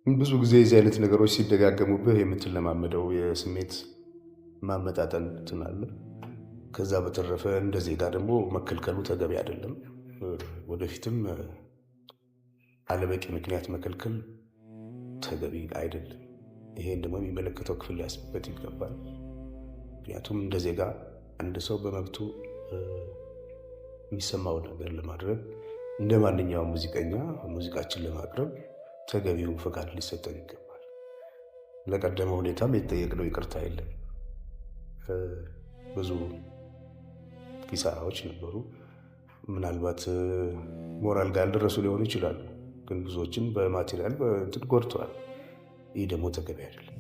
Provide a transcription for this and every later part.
ብዙ ጊዜ የዚህ አይነት ነገሮች ሲደጋገሙብህ የምትለማመደው የስሜት ማመጣጠን እንትን አለ። ከዛ በተረፈ እንደ ዜጋ ደግሞ መከልከሉ ተገቢ አይደለም። ወደፊትም አለበቂ ምክንያት መከልከል ተገቢ አይደለም። ይሄን ደግሞ የሚመለከተው ክፍል ሊያስብበት ይገባል። ምክንያቱም እንደ ዜጋ አንድ ሰው በመብቱ የሚሰማውን ነገር ለማድረግ፣ እንደ ማንኛውም ሙዚቀኛ ሙዚቃችን ለማቅረብ ተገቢውን ፈቃድ ሊሰጠን ይገባል። ለቀደመ ሁኔታም የተጠየቅነው ይቅርታ የለም። ብዙ ኪሳራዎች ነበሩ። ምናልባት ሞራል ጋር ያልደረሱ ሊሆኑ ይችላሉ፣ ግን ብዙዎችን በ material በእንትን ጎድተዋል። ይህ ደግሞ ተገቢ አይደለም።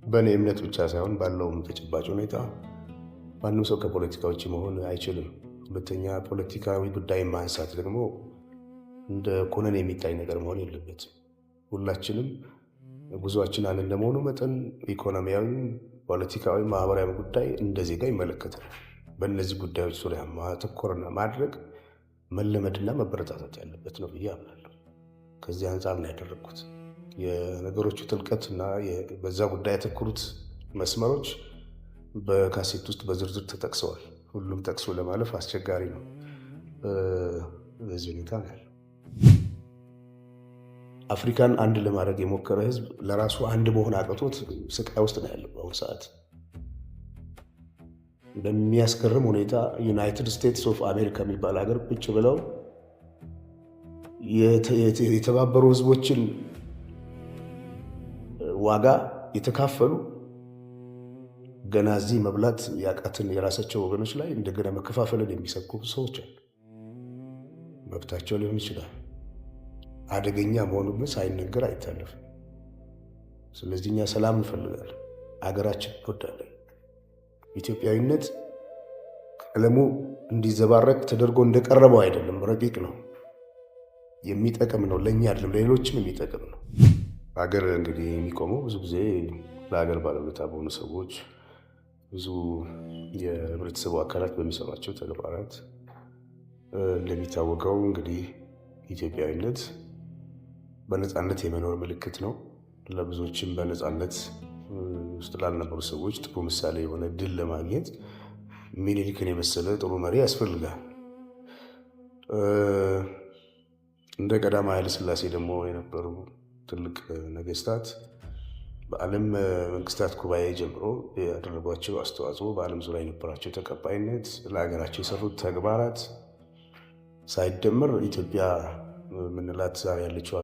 በእኔ እምነት ብቻ ሳይሆን ባለውም ተጨባጭ ሁኔታ ማንም ሰው ከፖለቲካ ውጭ መሆን አይችልም። ሁለተኛ፣ ፖለቲካዊ ጉዳይ ማንሳት ደግሞ እንደ ኩነኔ የሚታይ ነገር መሆን የለበትም። ሁላችንም ጉዟችን አንድ እንደመሆኑ መጠን ኢኮኖሚያዊ፣ ፖለቲካዊ፣ ማህበራዊ ጉዳይ እንደ ዜጋ ይመለከታል። በእነዚህ ጉዳዮች ዙሪያ ማተኮርና ማድረግ መለመድና መበረታታት ያለበት ነው ብዬ አምናለሁ። ከዚህ አንጻር ነው ያደረግኩት። የነገሮቹ ጥልቀት እና በዛ ጉዳይ ያተኮሩት መስመሮች በካሴት ውስጥ በዝርዝር ተጠቅሰዋል። ሁሉም ጠቅሶ ለማለፍ አስቸጋሪ ነው። በዚህ ሁኔታ ነው ያለው። አፍሪካን አንድ ለማድረግ የሞከረ ህዝብ ለራሱ አንድ መሆን አቅቶት ስቃይ ውስጥ ነው ያለው በአሁኑ ሰዓት። በሚያስገርም ሁኔታ United States of America የሚባል ሀገር ቁጭ ብለው የተባበሩ ህዝቦችን ዋጋ የተካፈሉ፣ ገና እዚህ መብላት ያቃትን የራሳቸው ወገኖች ላይ እንደገና መከፋፈልን የሚሰብኩ ሰዎች አሉ። መብታቸው ሊሆን ይችላል። አደገኛ መሆኑ ግን ሳይነገር አይታለፍም። ስለዚህ እኛ ሰላም እንፈልጋለን፣ አገራችን እንወዳለን። ኢትዮጵያዊነት ቀለሙ እንዲዘባረቅ ተደርጎ እንደቀረበው አይደለም፣ ረቂቅ ነው፣ የሚጠቅም ነው። ለእኛ አይደለም ለሌሎችም የሚጠቅም ነው። ሀገር እንግዲህ የሚቆመው ብዙ ጊዜ ለሀገር ባለውለታ በሆኑ ሰዎች፣ ብዙ የህብረተሰቡ አካላት በሚሰሯቸው ተግባራት። እንደሚታወቀው እንግዲህ ኢትዮጵያዊነት በነፃነት የመኖር ምልክት ነው። ለብዙዎችም፣ በነፃነት ውስጥ ላልነበሩ ሰዎች ጥሩ ምሳሌ የሆነ ድል ለማግኘት ሚኒሊክን የመሰለ ጥሩ መሪ ያስፈልጋል። እንደ ቀዳማዊ ኃይለ ሥላሴ ደግሞ የነበሩ ትልቅ ነገስታት በዓለም መንግስታት ጉባኤ ጀምሮ ያደረጓቸው አስተዋጽኦ፣ በዓለም ዙሪያ የነበራቸው ተቀባይነት፣ ለሀገራቸው የሰሩት ተግባራት ሳይደመር ኢትዮጵያ የምንላት ዛሬ ያለችው